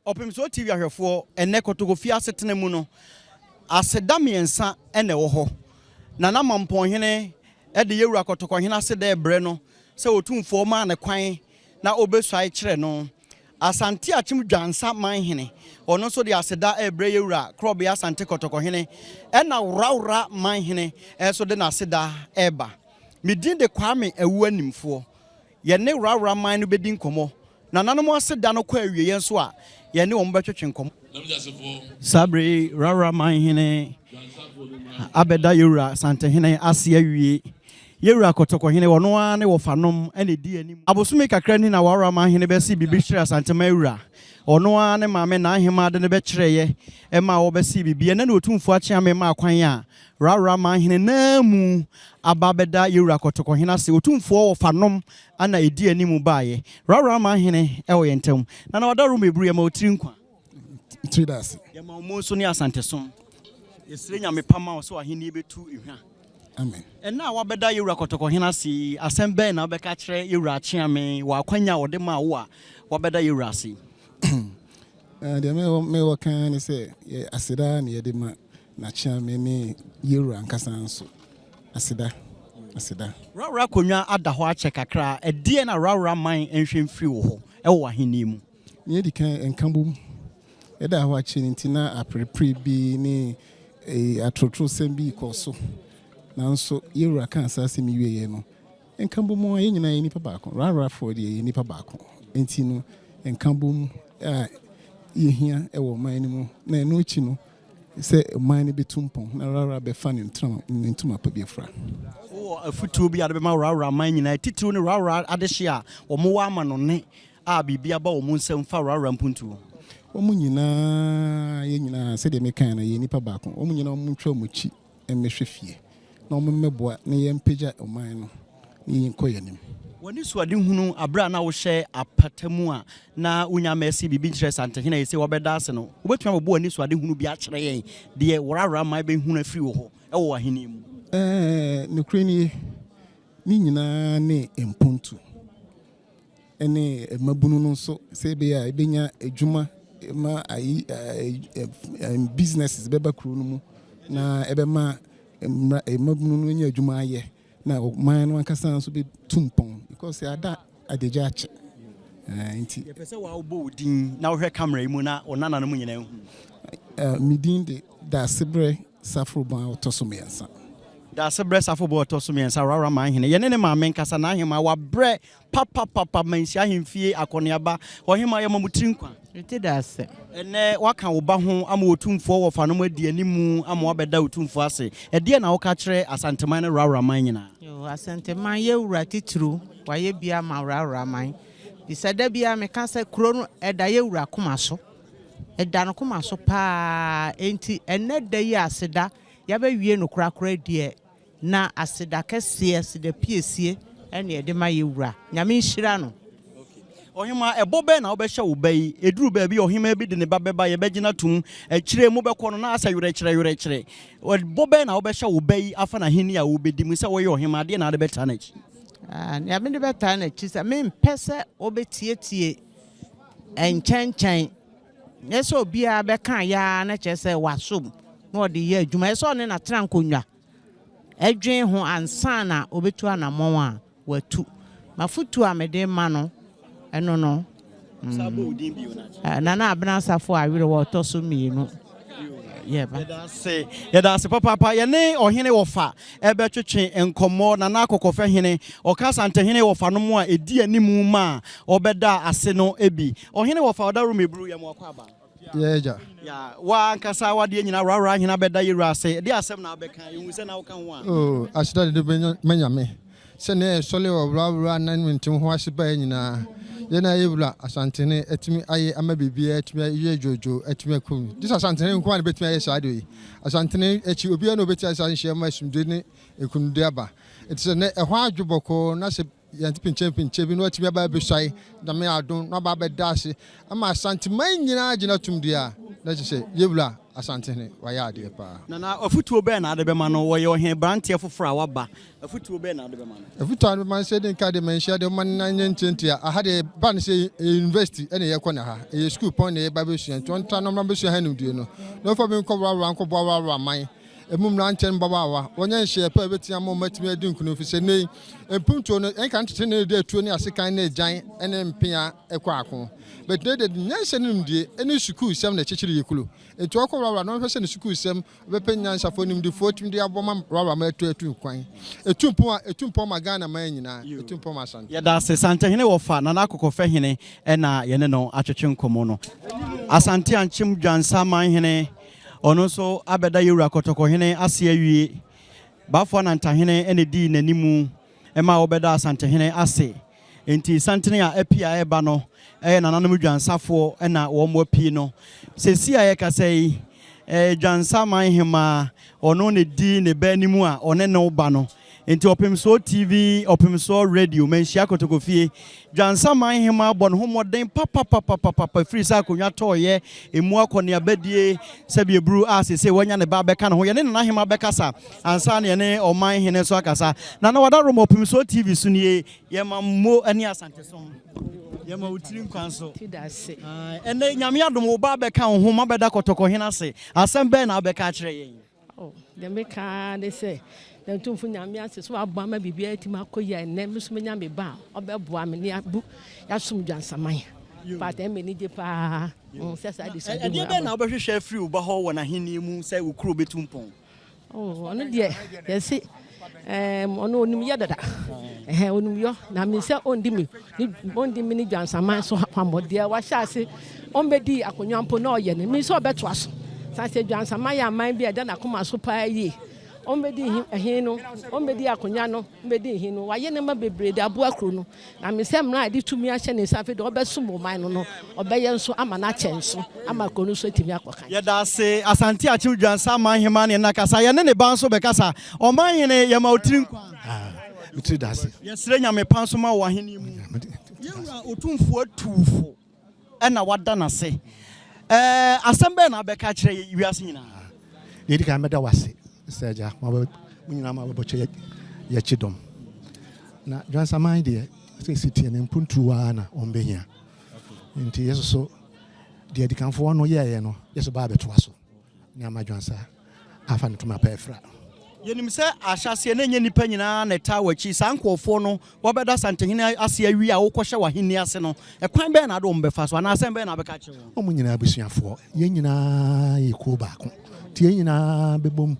Ɔpemsoɔ TV ahwɛfoɔ, ɛnnɛ Kotokofie asetena mu no, aseda mmiɛnsa na ɛwɔ hɔ. Nana Mampɔnhene de Yɛwura Kɔtɔkɔhene aseda rebrɛ no sɛ Otumfoɔ maa no kwan na ɔbɛsuae kyerɛ no. Asante Akyem Dwansa Manhene, ɔno nso de aseda rebrɛ Yɛwura Korɔbea Asante Kɔtɔkɔhene, ɛna Worawora Manhene nso de n'aseda reba. Me din de Kwame Awuanimfoɔ. Yɛne Worawora Man no bɛdi nkɔmmɔ. Nananom aseda no kɔ awieeɛ nso a, yɛne wɔn bɛtwetwe nkɔmmɔ. Saa berɛ yi, Worawora Man hene abɛda Yɛwura Asantehene ase awie. Yɛwura Kɔtɔkɔhene, ɔno ara ne wɔfanom na ɛdi anim. Abosome kakra ni na Worawora Man hene bɛsee biribi kyerɛɛ Asanteman wura. Ɔno ara ne maame Naahemaa de no bɛkyerɛeɛ maa wɔbɛsee biribi. Ɛnnɛ na Otumfoɔ Akyeame maa kwan a Worawora Man hene no ara mu aba abɛda Yɛwura Kɔtɔkɔhene ase. Otumfoɔ wɔfanom na ɛdi anim baeɛ. Worawora Man hene wɔ yɛn ntam. Nana Ɔdaworo Meburu, yɛma wo tiri nkwa. Tiri da ase. Yɛma wo mo nso ne Asantesom. Yɛsrɛ Nyame pa ma wo sɛ w'ahennie bɛtu hwa. Amen. Ɛnnɛ a woabɛda Yɛwura Kɔtɔkɔhene ase yi, asɛm bɛn na wobɛka akyerɛ Yɛwura Akyeame wɔ akwanya a ɔde maa wo a woabɛda Yɛwura ase yi? Deɛ mewɔ ka ara ne sɛ, yɛ aseda na yɛde ma N'Akyeame ne Yɛwura ankasa nso. Aseda, aseda. Worawora akonnwa ada hɔ akyɛ kakra a, ɛdeɛn na worawora man nhwɛ mfiri wo hɔ wɔ w'ahennie mu? Nea edi kan, nkabom. Ɛda hɔ akyɛ no nti, na aperepere bi ne atorɔtorosɛm bi rekɔ so. Nanso yɛn wura kaa saa asɛm yi wieeɛ no, nkabom a yɛn nyinaa yɛ nnipa baako. Rarafoɔ deɛ yɛyɛ nnipa baako. Enti no, nkabom a yɛhia wɔ ɔman no mu, na ɛno akyi no, sɛ ɔman no bɛtu mpɔn na Rara bɛfa ne ntoma pa bi afira. Wowɔ afotuo bi a wode bɛma Rara man nyinaa, titiriw ne Rara adehye a wɔwɔ amanɔne a biribi aba wɔn nsam fa worawora mpuntuo. Wɔn nyinaa, yɛn nyinaa, sɛdeɛ mekaeɛ no, yɛyɛ nnipa baako. Wɔn nyinaa wɔntwa wɔn akyi mmɛhwɛ fie na wɔmmɛboa na yɛmpagya ɔman no na yɛnkɔ yɛn anim. W'anisoadehunu berɛ a na wohyɛ apata mu a na wonya mmɛsee biribi nkyerɛ Santehene a ɛsei wabɛda ase no, wobɛtumi abobɔ w'anisoadehunu bi akyerɛ yɛn deɛ worawora man bɛhunu afiri wo hɔ wɔ w'ahennie mu? Ɛɛ, nokorɛ nie, ne nyinaa ne mpuntu. ne mmabunu no nso sɛ ɛbɛyɛ a ɛbɛnya adwuma ma ayi businesses bɛba kuro no mu na ɛbɛma mmabunu no anya adwuma ayɛ na ɔman no ankasa nso bɛtu mpɔn because ada adagya akyɛ nti. Yɛpɛ sɛ wobɔ wo din na wohwɛ camera yi mu na wo nananom nyinaa hu. Me din de Daasebrɛ Safrobon a ɔtɔ so mmiɛnsa. Daasebrɛ Safobon a ɔtɔ so mmiɛnsa, Worawora Manhene. Yɛne ne maame nkasa, n'ahemaa, wabrɛ Papapapa Manhyia Ahemfie akɔneaba Ɔhemaa yɛma mo tiri nkwa. Mete da ase. Ɛnnɛ woaka wo ba ho ama Otumfoɔ wɔfanom adi animu ama woabɛda Otumfoɔ ase. Ɛdeɛn na woka kyerɛ Asanteman ne Woraworaman nyinaa? Yoo, Asanteman yɛ wura titiriw, wayɛ bi ama Woraworaman. Bisa da biara meka sɛ kuro no ɛda yɛ wura koma so. Ɛda no koma so paa. Enti ɛnnɛ da yi a aseda yɛabɛwie no korakora deɛ Na aseda kɛseɛ, aseda piesie ɛna yɛde ma yɛ wura. Nyame nhyira no. Ɔhemaa, ɛbɔ bɛn na wobɛhyɛ wo ba yi? Ɛduru baabi a ɔhemaa bi de ne ba bɛba, yɛbɛgye no atom. Akyire mobɛkɔ no, na asɛ werɛkyerɛ werɛkyerɛ. Ɛbɔ bɛn na wobɛhyɛ wo ba yi afa n'ahenni a wobɛdi mu? Sɛ woyɛ ɔhemaa, deɛn na wode bɛtaa n'akyi? Ah, nea mede bɛtaa n'akyi sɛ mempɛ sɛ ɔbɛtietie nkyɛnkyɛn. Nyɛ sɛ obiara bɛka yɛ ara na kyerɛ sɛ wasom na ɔde yɛ adwuma. Ɛsɛ sɛ ɔne no atena nkonnwa dwen ho ansa na obetu anammɔn a watu. M'afotu a mede rema no, ɛno no. Nana Abena Asafo Awerewa ɔtɔ so mmienu. Yɛba. Yɛda ase, yɛda ase papaapa. Yɛne ɔhene wɔfa ɛbɛtwetwe nkɔmmɔ. Nana Akɔkɔfɛ hene, ɔka Asantehene wɔfa no mu a ɛdi anim ma ɔbɛda ase no bi. Ɔhene wɔfa Ɔdawurumeburu, yɛ mo akwaaba. Yɛ agya. Ya, w'ankasa w'adeɛ nyinaa worawora ahene abɛda yɛwura ase. Ɛdeɛ asɛm na wobɛka? Yɛhu sɛ na woka ho a. Oh, aseda de ma Nyame sɛ nea yɛsɔle wɔ worawora na mente ho ase baeɛ nyinaa, yɛn a yɛ wura Asantehene atumi ayɛ ama biribiara atumi ayɛ dwoodwoo atumi akɔ mu. Gye sɛ Asantehene nko ara na bɛtumi ayɛ saa adeɛ yi. Asantehene akyi obiara na ɔbɛtumi ayɛ saa nhyiam ma asomdwoe ne nkunimdie aba. Nti sɛ nnɛ ɛhɔ adwo bɔkɔɔ na sɛ Yɛn pinkyenpinkyen bi na watumi aba abɛsuae Nyame adom na waba abɛda ase ama Asanteman nyinaa agye no atom deɛ a, na kyerɛ sɛ yɛn wura Asantehene, wayɛ adeɛ paa. Nana, afutuo bɛn na wode bɛma no? Wɔyɛ ɔhene branteɛ foforɔ a waba. Afutuo bɛn na wode bɛma no? Afutuo a mede bɛma no sɛ, ɛdi nka deɛ manhyia deɛ ɔma no nan nyɛ ntiantia. Aha deɛ ba no sɛ ɛyɛ university ɛna yɛkɔ no ha. Ɛyɛ sukuu pɔn na yɛba bɛsua. Nti ɔntra na ɔmmra bɛsua ha nimdie no. Na ɔmfa bi nkɔ worawora nkɔboa worawora aman ɛmu mmeranteɛ ne mmabaawa. Wɔnyɛ nhyehyɛeɛ pa a ɛbɛtumi ama wɔn atumi adi nkonim. Ɛfiri sɛ nnɛ yi, mpuntuo no, ɛnka tete no na yɛde atuo ne asekan ne agyan ne mpea kɔ ako. But nnɛ deɛ nyansa ne nimdie ne sukuusɛm na ɛkyekyere yɛ kuro. Nti ɔkɔ worawora na ɔnhwɛ sɛ ne sukuusɛm Wobɛpɛ nyansafoɔ, nimdefoɔ atumi de abɔ ma Rara ma atu atu kwan. Ɛtu mpɔn a, ɛtu mpɔn ma Ghana man nyinaa, ɛtu mpɔn ma Asante. Yɛda ase. Santehene Wɔfa Nana Akokɔfɛhene na yɛne no atwetwe nkɔmmɔ no. Asante Ankyem Dwansa Manhene, ɔno nso abɛda Yɛwura Kɔtɔkɔhene ase awie. Bafo Anantahene na ɛdii n'animu ma wɔbɛdaa Asantehene ase. Enti santene a apue a ɛreba no yɛ nananom dwansafoɔ na wɔn apue no. Seesei a yɛrekasa yi, Dwansa man hemaa, ɔno na ɛdi ne ba anim a ɔne no ba no. Enti Ɔpemsoɔ TV, Ɔpemsoɔ Radio, Manhyia Kotokofie, Dwansa man hemaa bɔ ne ho mmɔden papapapapapa firi sɛ akonnwa tɔeɛ, ɛmu akɔneabadie, sɛbi aburu a seesei wanya ne ba abɛka ne ho. Yɛne Nana Hemaa bɛkasa ansa na yɛne ɔman hene nso akasa. Nana Wadaroma, Ɔpemsoɔ TV so nie. Yɛma mo ne Asantesom. Yɛma wo tiri nkwa nso. Ɛnɛ Nyame adom wo ba abɛka wo ho ma bɛda Kɔtɔkɔhene ase. Asɛm bɛn na wobɛka akyerɛ yɛn? Oh, deɛ meka ara ne sɛ, da Otumfo Nyame ase sɛ wabɔ ama biribiara atumi akɔ yie a ɛnnɛ me nso menya me ba a ɔbɛboa me ne yɛabu yɛasom Dwansaman. But ɛyɛ me anigye paa sɛ saa adesua yi Ɛdeɛ bɛn na wobɛhwehwɛ afiri wo ba hɔ wɔ n'ahennie mu sɛ wo kuro bɛtu mpɔn? Oh, ɔno deɛ yɛse ɛɛm ɔno onim yɛ dada ɛhɛn onim yɔ na mi sɛ ɔndi mi ne ɔndi mi ne dwansaman so hwammɔ deɛ wahyɛ ase ɔmbɛdi akonnwa mpo na ɔyɛ no mi sɛ ɔbɛtoa so san sɛ dwansaman yɛ aman bi a ɛda n'akoma so paa yie ɔmbɛdi ɛhen no ɔmbɛdi akonnwa no ɔmbɛdi ɛhen no wayɛ nneɛma bebree de aboa kuro no Na me sɛ mmara a yɛde tumi ahyɛ ne nsa afei deɛ ɔbɛsom ɔman no no, ɔbɛyɛ nso ama no akyɛ nso ama kuro no nso atumi akɔ kan. Yɛda ase Asante Akyem Dwansa Amanhemaa ne yɛn akasa. Yɛne ne ba nso bɛkasa. Ɔmanhene, yɛma wo tiri nkwa. Ah, me tiri da ase. Yɛsrɛ Nyame pa nso ma wo ahenni mu. Yɛn Wura Otumfoɔ atuu fo na wada no ase. Ɛɛ, asɛm bɛn na wobɛka akyerɛ yɛ wiase nyinaa? Deɛ ɛdi kan mɛda wo ase sɛ agya mo nyinaa mo abɛbɔkyɛ yɛkyi dɔm na dwansaman deɛ sɛ ɛsi teɛ no mpuntuo ara na wɔn bɛhia nti yɛsoso deɛ adikanfoɔ no yɛɛyɛ no yɛso baa bɛtoa so ne ama dwansa afa ne ntoma pa afira. Yɛnim sɛ ahyɛaseɛ no ɛnyɛ nnipa nyinaa na ɛtaa w'akyi. Saa nkurɔfoɔ no, wɔbɛda Asantehene ase awie a wokɔhyɛ w'ahennie ase no, ɛkwan bɛn na wode wɔn bɛfa so anaa asɛm bɛn na wobɛka akyerɛ wɔn? Wɔn nyinaa abusuafoɔ. Yɛn nyinaa yɛ kuo baako. Nti yɛn nyinaa bɛbom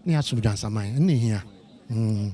ne yɛasom Dwansaman. Ɛno na ɛhia.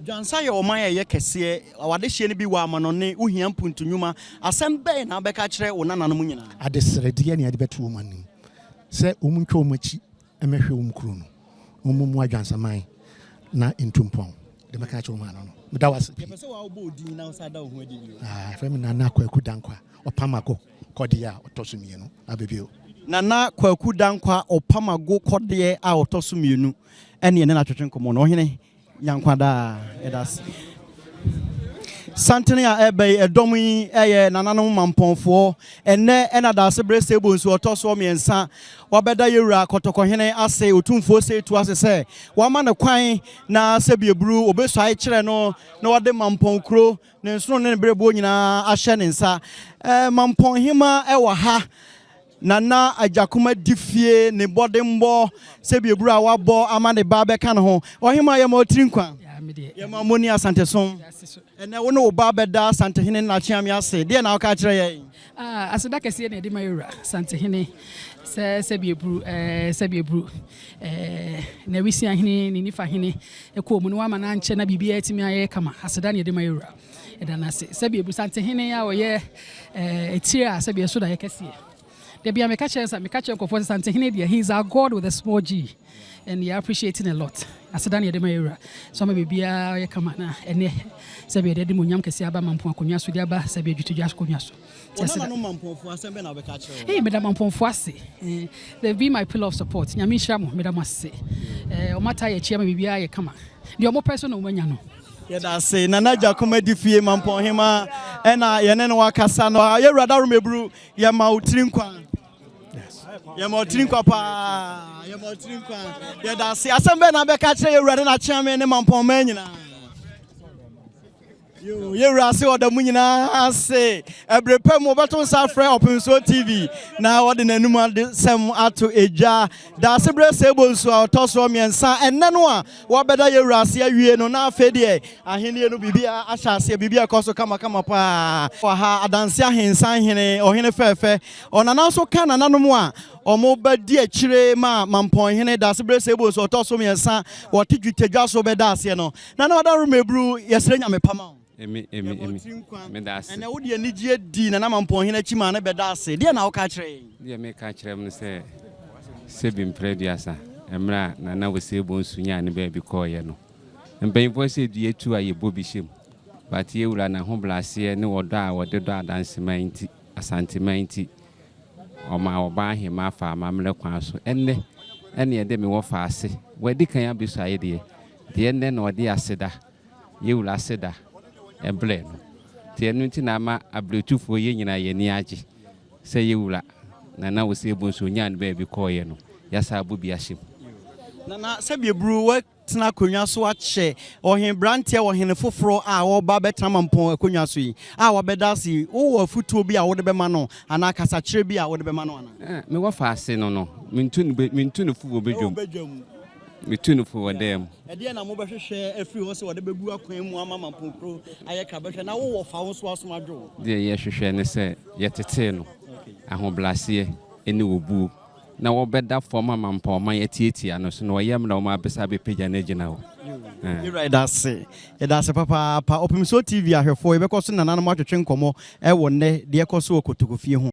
Dwansa yɛ ɔman a ɛyɛ kɛseɛ. W'adehyeɛ no bi wɔ amanɔne. Wohia mpuntu nnwuma. Asɛm bɛn na wobɛka akyerɛ wo nananom nyinaa? Adesrɛdeɛ na yɛde bɛto wɔn anim sɛ wɔntwa wɔn akyi mmɛhwɛ wɔn kuro no, na wɔmmoa Dwansaman na ɛntu mpɔn. Deɛ mɛka akyerɛ wɔn ano no. Meda wo ase pii. Yɛpɛ sɛ wobɔ wo din na wosan da wo ho adi bio. Ah, yɛfrɛ me Nana Kwaku Dankwa, Ɔpamago Kɔdeɛ a ɔtɔ so mmienu. Aba bio. Nana Kwaku Dankwa, Ɔpamago Kɔdeɛ a ɔtɔ so mmienu ɛne yɛne no atwetwe nkɔmmɔ no. Ɔhene, Nya nkwa daa. Yɛda ase. Santene a ɛreba yi, ɛdɔm yi yɛ nananom mampɔnfoɔ. Ɛnnɛ ɛna Daasebrɛ Sebo nso ɔtɔ soɔ mmiɛnsa. Wabɛda Yɛwura Kɔtɔkɔhene ase, Otumfoɔ Seitu ase sɛ wama no kwan na sɛbi aburu ɔbɛsuae kyerɛ no na wɔde Mampɔn kuro, ne nsono ne ne berɛboɔ nyinaa ahyɛ ne nsa. Mampɔn hema wɔ ha. Nana Agyakoma di fie ne bɔdenbɔ sɛ bieburu a wabɔ ama ne ba bɛka ne ho. Ɔhemaa yɛma wo tiri nkwa. Yɛma Moni Asantesom. Ɛnɛ wo ne wo ba bɛda Asantehene Nakyeame ase. Deɛ na woka akyerɛ yɛn? Ah, aseda kɛseɛ na yɛde ma yɛwura Asantehene sɛ sɛbieburu eh, sɛbieburu eh, na Awisiahene ne Nifahene ɛkɔɔ mu no wama no ankyɛ na biribiara atumi ayɛ kama. Aseda na yɛde ma yɛwura. Yɛda no ase. Sɛbi Abusantehene a ɔyɛ etire a sɛbi ɛso da yɛ kɛseɛ. Da bia meka kyerɛ sɛ meka kyerɛ nkurɔfoɔ sɛ Santehene deɛ he is our God with a small g and yɛ appreciating a lot. Aseda ne yɛde ma yɛwura. So ama biribiara yɛ kama na ɛnɛ sɛbi yɛde animuonyam kɛseɛ aba Mampong akonnwa so de aba sɛbi Adwotodwa akonnwa so. Wo nananom Mampongfoɔ asɛm bɛn na wobɛka akyerɛ wɔn? Hey, meda Mampongfoɔ ase. Eh, they've been my pillar of support. Nyame nhyira mo, meda mo ase. Eh, wɔn ataa yɛ akyi ama biribiara yɛ kama. Deɛ wɔn pɛ so na wɔn anya no. Yɛda ase Nana Gyakoma Adifie Mampɔnhema ɛna yɛne no akasa no. Yɛwura Daromeburu yɛma wo tiri nkwa. Yes. Yɛma ɔtiri nkwa paa. Yɛma ɔtiri nkwa. Yɛda ase. Asɛm bɛn na bɛka kyerɛ yɛwura ne n'akyeame ne mampɔnman nyinaa? Yoo, yɛwura ase ɔda mu nyinaa ase. Ɛbere pɛ mu wɔbɛto nsa afrɛ Ɔpemsoɔ TV na wɔde n'anum adesɛm ato edwa. Daase berɛ sɛ ɛbɔ nsu a ɔtɔ soɔ mmiɛnsa. Ɛnnɛ no a wɔabɛda yɛwura ase awie no, na afei deɛ ahennie no biribiara ahyɛ aseɛ, biribiara ɛkɔ so kamakama paa. Wɔ ha, Adanse Ahensan Hene, Ɔhene Fɛɛfɛ, Ɔnana nso ka nananom a wɔbɛdi akyire ma Mampɔnhene Daase berɛ sɛ ɛbɔ nsu a ɔtɔ so mmiɛnsa wɔte dwetɛdwa so bɛda aseɛ no. Nana Ɔdaworo Mebru, yɛsrɛ Nyame pa ma wo. Emi, emi, Yɛbɔ emi. tiri nkwa. Meda ase. Ɛnɛ wode anigyeɛ dii Nana Mampɔnhene akyi maa no bɛda ase. Deɛ na woka kyerɛ yɛn? Deɛ meka kyerɛ mo ne sɛ, sɛbi mprɛ aduasa, mmerɛ a Nana Osei Bonsu nyaa ne baabi kɔeɛ no, mpanyinfoɔ sɛ dua tu a yɛbɔ bi hyɛ mu. But yɛn wura n'ahobrɛaseɛ ne ɔdɔ a ɔde dɔ Adanseman nti, Asanteman nti, ɔmaa ɔbaa ahemaa faa amammerɛ kwan so. Ɛnnɛ ɛne ɛde me wɔ faase. Wadi kan abɛsuae deɛ, deɛ ɛnnɛ na ɔde aseda yɛ wura aseda brɛ no. Nti ɛno nti na ama abiretufoɔ yɛn nyinaa yɛn ani agye sɛ yɛ wura Nana Osei Bonsu ɔnyaa ne baabi kɔeɛ no, yɛasan abɔ bi ahyɛ mu. Nana, sɛdeɛ buru woatena akonnwa so akyɛ ɔhene branteɛ ɔhene foforɔ a ɔreba abɛtena Mampɔn akonnwa so yi a wabɛda ase yi, wowɔ afotuo bi a wode bɛma no anaa kasakyerɛ bi a wode bɛma no anaa? Eh, mewɔ faase no no, mentu no mentu no fo wɔ badwam. Metu no fo wɔ dan mu. Ɛdeɛn na mobɛhwehwɛ afiri hɔ sɛ wɔde bɛgu akwan mu ama Mampɔn kuro ayɛ krabɛhwɛ na wowɔ fa wo nso asom adwo wo? Deɛ yɛhwehwɛ ne sɛ yɛtetee no ahobrɛaseɛ ne obuo na wɔbɛda fam ama Mampɔnman atiatia no so na ɔyɛ mmerɛ a wɔn abɛsa abɛpagya no agyina hɔ. Yɛwura yɛda ase. Yɛda ase papaapa. Ɔpemsoɔ TV ahwɛfoɔ yɛbɛkɔ so ne nananom atwetwe nkɔmmɔ wɔ nnɛ deɛ ɛkɔ so wɔ Kotokofie ho.